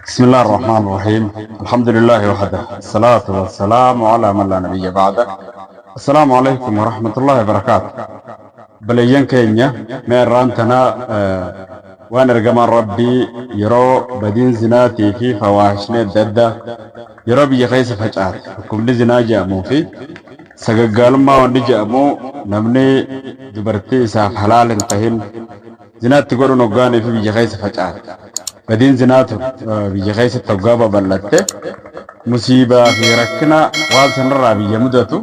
بسم الله الرحمن الرحيم. الحمد لله وحده، الصلاة والسلام على من لا نبي بعده. السلام عليكم ورحمة الله وبركاته. Obboleeyyan keenya, mee irraan tana waan ergamaan Rabbii yeroo badiin zinaatii fi fawaahishni adda addaa yeroo biyya keessa facaate, dhukkubni zinaa jedhamuu fi sagaggaalummaa wanni jedhamu, namni dubartii isaaf halaal hin tahin zinaatti godhuun hoggaanii fi biyya keessa facaate. Badiin zinaatu biyya keessatti hoggaa babal'atte, musiibaa fi rakkina waan sanarraa biyya mudatu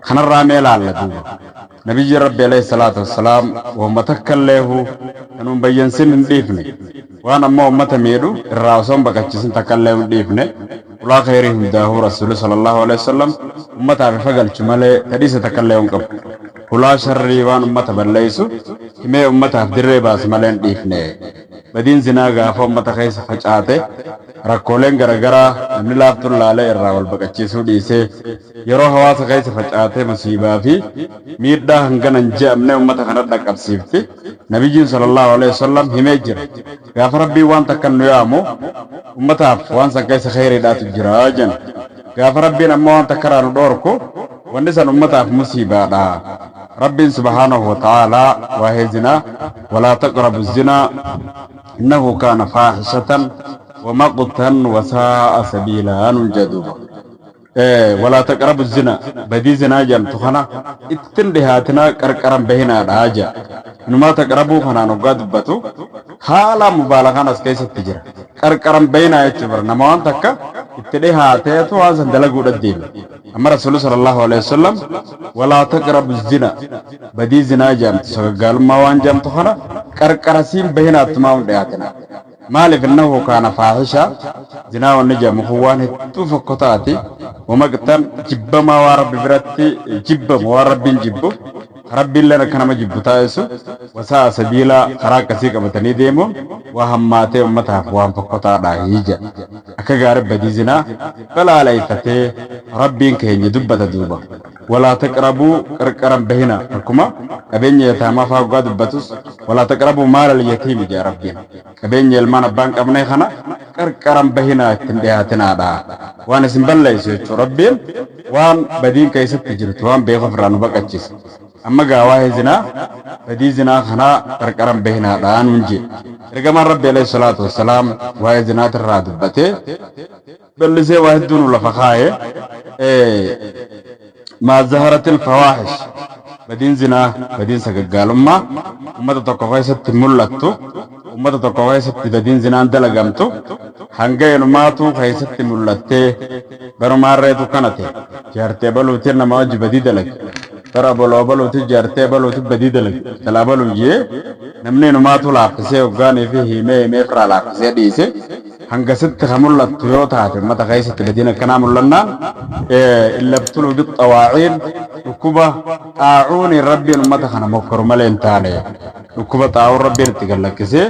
kanarraa mee laalla duuba. Nabiyyi Rabbi alayhi salaatu wassalaam wahuma takka illeehu kanuun bayyansin hin dhiifne. Waan ammoo ummata miidhu irraa osoo hin baqachiisin takka illee hin dhiifne. Ulaa khayrii hundaahuu Rasuuli sallallahu alayhi wasallam ummataaf ifa galchu malee tadhiisa takka illee hin qabu. Hulaa sharrii waan ummata balleessu himee ummataaf dirree baasu malee hin dhiifne. Badiin zinaa gaafa ummata keessa facaate, rakkooleen garagaraa namni laaftuun laalee irraa wal baqachiisuu dhiisee yeroo hawaasa keessa facaatee musiibaa fi miidhaa hangana hin je'amne ummata kana dhaqqabsiifti. Nabiyyiin sallallahu alaihi wasallam himee jira. Gaafa Rabbiin waan takkan nu yaamu, ummataaf waan san keessa kheyriidhaatu jira jenna. Gaafa Rabbiin ammoo waan takkarraa nu dhoorku, wanni san ummataaf musiibaadha. Rabbiin subhaanahu wa ta'aalaa waa'ee zinaa, walaa taqrabu zinaa innahu kaana faaxishatan wa maqtan wa saa'a sabiilaa nun jedha duuba. Walaa taqrabu zinaa, badii zinaa jedhamtu kana ittin dhihaatinaa, qarqaran bahinaadha jedha. Inumaa taqrabuu kanaan hoggaa dubbatu haala mubaalagaan as keessatti jira. Qarqaran bahinaa jechuun bara nama waan takka itti dhihaateetu waan san dalaguudha deema. Amma Rasuulli sallallahu alaihi wasallam walaa taqrabu zina, badii zinaa jedhamtu, sagaggaalummaa waan jedhamtu kana qarqara siin bahinaattumaa hin dhihaatina. Maaliif? Innahu kaana faahisha, zinaa wanni jedhamu kun waan hedduu fokkotaati. Wamaqtan, jibbamaa, waan Rabbi biratti jibbamu, waan Rabbiin jibbu, Rabbiin illeen akka nama jibbu taasisu. Wasa'a sabiilaa, karaa akkasii qabatanii deemuun waa hammaatee ummataaf waan fokkotaadha hiija. Akka gaarii badii zinaa balaaleffatee Rabbiin keenya dubbata duuba. Walaa taqrabuu, qarqaran bahina. Akkuma qabeenya yataamaa faa hoggaa dubbatus, walaa taqrabuu maalal yatiimi jedha Rabbiin. Qabeenya ilmaan abbaan qabnee kana qarqaran bahinaa, ittiin dhiyaatinaadha. Waan isin balleessu jechuu. Rabbiin waan badiin keessatti jirtu waan beekuuf irraa nu baqachiisa. Amma gaa waa'ee zinaa, badii zinaa kanaa qarqaran bahinaadha nuun jee. Ergamaan Rabbi alayhi salaatu wassalaam waa'ee zinaatirraa dubbatee bal'isee waa hedduu nu lafa kaa'e. Maa zaharatil fawaahish, badiin zinaa, badiin sagaggaalummaa ummata tokko keessatti mul'attu, ummata tokko keessatti badiin zinaan dalagamtu hanga inumaatu keessatti mul'attee barumaarreetu kana ta'e, jaartee baluutiin nama wajji badii dalage, bara boloo baluuti, jaartee baluuti badii dalage, talaa baluu jee namni inumaatu laaffisee hoggaanii fi himee himee firaa laaffisee dhiise, hangasitti ka mul'attu yoo taate, ummata keessatti badiin akkanaa mul'annaan, illabtuluu bixxawaaciin, dhukkuba xaa'uuniin Rabbiin ummata kana mokkoru malee hin taane. Dhukkuba xaa'uun Rabbiin itti gallakkisee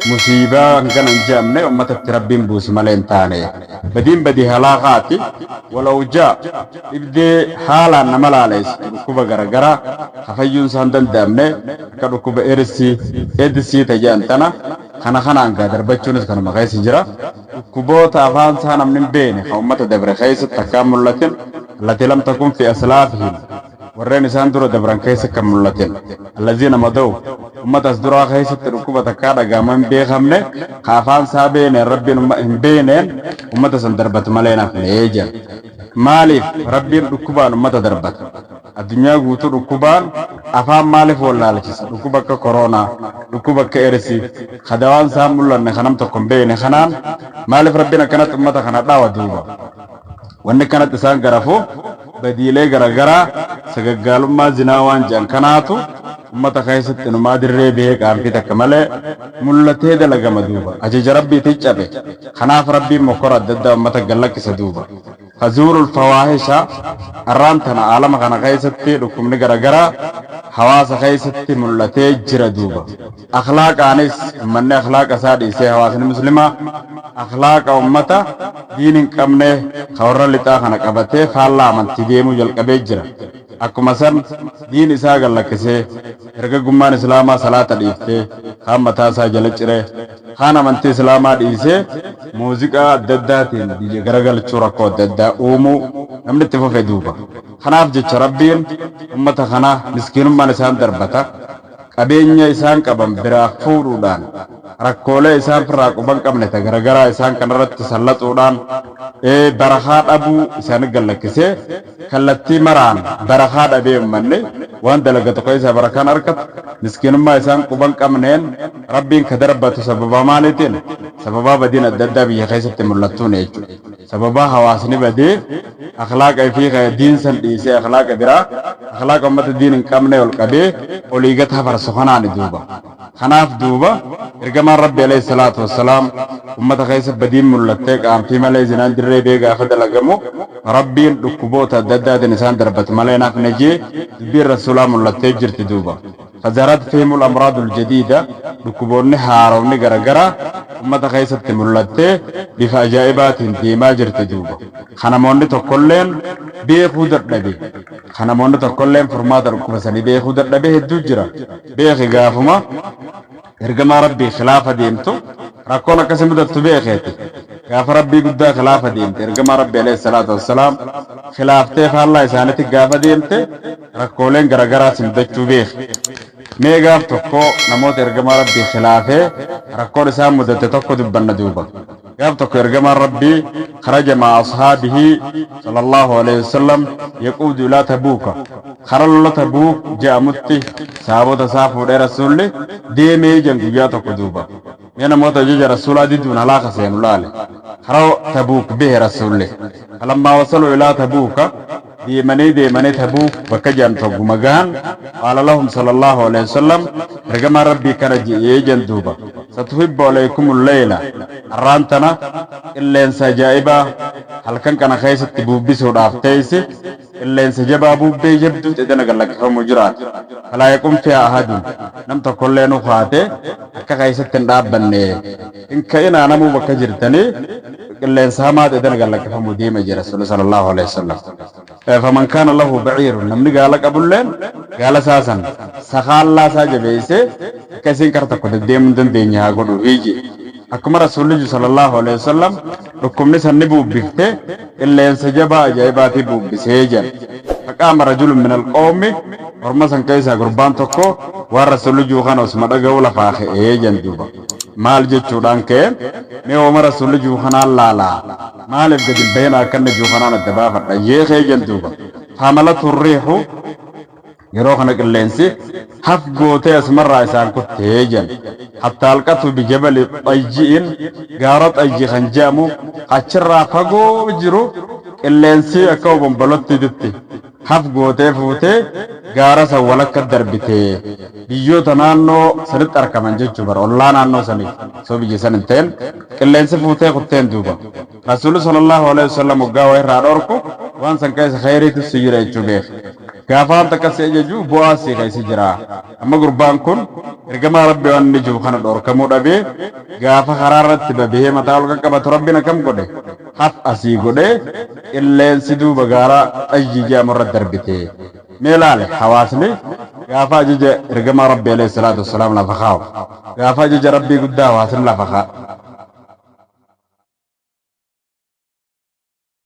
musiibaa hangana hin je'amne ummatatti Rabbiin buusu malee hin taane. Badiin badii halaakaati. Walawjaa, dhibdee haalaan nama laaleessitu, dhukkuba garagaraa kafayyuun isaan danda'amne akka dhukkuba ersii, eedsii ta'an tana kana kanaan gaa darbachuunis kanuma keessa jira. Dhukkuboota afaan isaa namni hin beekne kan ummata dabre keessatti akkaan mul'atin, allati lam takun fi aslaafihim, warreen isaan dura dabran keessa kan mul'atin, allaziina madaw, ummata as duraa keessatti dhukkuba takkaa dhagaama hin beekamne ka afaan isaa beekneen Rabbiin hin beekneen ummata san darbatu malee hin hafne jedha. Maaliif Rabbiin dhukkubaan ummata darbata? Addunyaa guutuu dhukkubaan afaan maaliif wallaalchisa? Dhukkuba akka koronaa, dhukkuba akka ersii, kadawaan isaan mul'anne kanam tokko hin beekne kanaan maaliif Rabbiin akkanatti ummata kana dhawa duuba? Wanni akkanatti isaan garafu badiilee garagaraa sagaggaalummaa zinaa waan jedhan kanaatu ummata keessatti inumaa dirree bahee qaanfii takka malee mul'atee dalagama duuba. Ajaja Rabbiitiin cabe. Kanaaf Rabbiin mokkora adda addaa ummata gallakkisa duuba. Fazuurul fawaahisha, arraan tana aalama kana keessatti dhukkubni garagaraa hawaasa keessatti mul'atee jira duuba. Akhlaaqaanis ummanni akhlaaqa isaa dhiisee, hawaasni muslimaa akhlaaqa ummata diin hin qabne ka warra lixaa kana qabatee faallaa amantii deemuu jalqabee jira. Akkuma san diin isaa gad lakkisee, dargaggummaan Islaamaa salaata dhiiftee, kaan mataa isaa jala ciree, kaan amantii Islaamaa dhiisee muuziqaa adda addaatiin biyya garagalchuu rakkoo adda addaa uumuu namni itti fufe duuba. Kanaaf jecha Rabbiin ummata kana miskiinummaan isaan darbata. Qabeenya isaan qaban biraa fuudhuudhaan, rakkoolee isaan firraa quba hin qabne ta garagaraa isaan kanarratti sallaxuudhaan, barakaa dhabuu isaani gad lakkisee, kallattii maraan barakaa dhabee ummanni waan dalagatu keessaa barakaa hin arkatu, miskiinummaa isaan quba hin qabneen Rabbiin ka darbatu sababaa maaliitiin? Sababaa badiin adda addaa biyya keessatti mul'attuuni jechuudha. Sababaa hawaasni badee akhlaaqa ifii ka diin san dhiisee akhlaaqa biraa, akhlaaqa ummata diin hin qabnee ol qabee olii gad hafarsu kanaani duuba. Kanaaf duuba Ergamaan Rabbii aleyhi salaatu wassalaam ummata keessa badiin mullattee qaanfii malee zinaan dirree bee gaafa dalagamu Rabbiin dhukkuboota adda addaatiin isaan darbatu malee hin hafne jee dubbiin Rasuulaa mullattee jirti duuba. Fazaharat fihimul amraadul jadiida dhukkuboonni haaromni garagaraa ummata keessatti mullattee bifa ajaa'ibaatiin deemaa jirti duuba. Ka namoonni tokkolleen beekuu dadhabe. Ka namoonni tokkolleen furmaata dhukkuba sanii beekuu dadhabe hedduu jira. Beeki gaafuma ergamaa Rabbii khilaafa deemtu rakkoon akka si mudattu beekeeti. Gaafa Rabbii guddaa khilaafa deemte ergamaa Rabbii alayhi salaatu wassalaam khilaaftee faallaa isaanitti gaafa deemte rakkooleen garagaraa si mudachuu beeki. Mee gaaf tokko namoota ergamaa Rabbii khilaafee rakkoon isaan mudatte tokko dubbanna duuba. Gaaf tokko ergamaan Rabbii kharaja ma'a ashaabihi sallallahu alayhi wasallam yaquudu ilaa Tabuuka. Kara lola Tabuuk je'amutti sahaabota isaa fuudhee Rasuulli deemee jan guyyaa tokko duuba. Mee namoota ajaja Rasuulaa diduun halaaka seenu laali. Kara Tabuuk behe Rasuulli. Falammaa wasaluu ilaa Tabuuka deemanii deemanii Tabuuk bakka je'amtu hogguma gahan qaala lahum sallallahu alayhi wasallam ergamaan Rabbii kana je'ee jan duuba. Satuhibbu alaykumul layla arraan tana qilleensa ajaa'ibaa halkan kana keessatti buubbisuudhaaf teessi qilleensa jabaa buubbee jabduu xedena gad lakkifamuu jiraata. Falaa yaqum fiha ahadun nam tokkolleenu kaatee akka keessatti hin dhaabbanne hin ka'inaa namuu bakka jirtanii qilleensa hamaa xedena gad lakkifamuu deema jee Rasuulli sallallahu alaihi wasallam. Faman kaana lahu ba'iirun namni gaala qabulleen gaala isaa san sakaallaa isaa jabeessee akka isiin kara tokko deddeemuu hin dandeenye haa godhuufii jee. Akkuma Rasuulli ju sallallahu alaihi wasallam dhukkubni san ni buubbifte qilleensa jabaa ajaa'ibaatii buubbisee jedhan. Faqaama rajulun minal qawmi orma san keessaa gurbaan tokko waan Rasuulli juu kana osuma dhaga'uu lafaa ka'ee jedhan duuba. Maal jechuudhaan ka'e mee woma Rasuulli juu kanaan laalaa maaliif gad hin bahinaa akka inni juu kanaan adda baafadha jee ka'ee jedhan duuba. Fahamalatu riihu Yeroo kana qilleensi haf gootee asumarraa isaan kuttee jedhan. Hattaa alqatu bijabali xayyi'in gaara xayyi kan je'amu achirraa fagoo jiru qilleensi akka obombolottiititti haf gootee fuutee gaara san walakka darbite. Biyyoota naannoo sanitti arkaman jechuu bara ollaa naannoo saniif osoo biyya san hin ta'in qilleensi fuutee kutteen duuba. Rasuulli sallallahu alaihi wasallam hoggaa waa irraa dhorku waan san keessa khayriitu si jira jechuu beeki. Gaafa waan takka si ajaju bu'aa si keessa jira. Amma gurbaan kun ergamaa Rabbi waan inni jiru kana dhorkamuu dhabee gaafa karaa irratti babihee mataa ol qaqqabatu Rabbiin akkam godhe? Haf asii godhee qilleensi duuba gaara xayyi jedhamu irra darbite. Mee laale hawaasni gaafa ajaja ergamaa Rabbi alayhi salaatu wassalaam lafa kaa'u. Gaafa ajaja Rabbii guddaa hawaasni lafa kaa'a.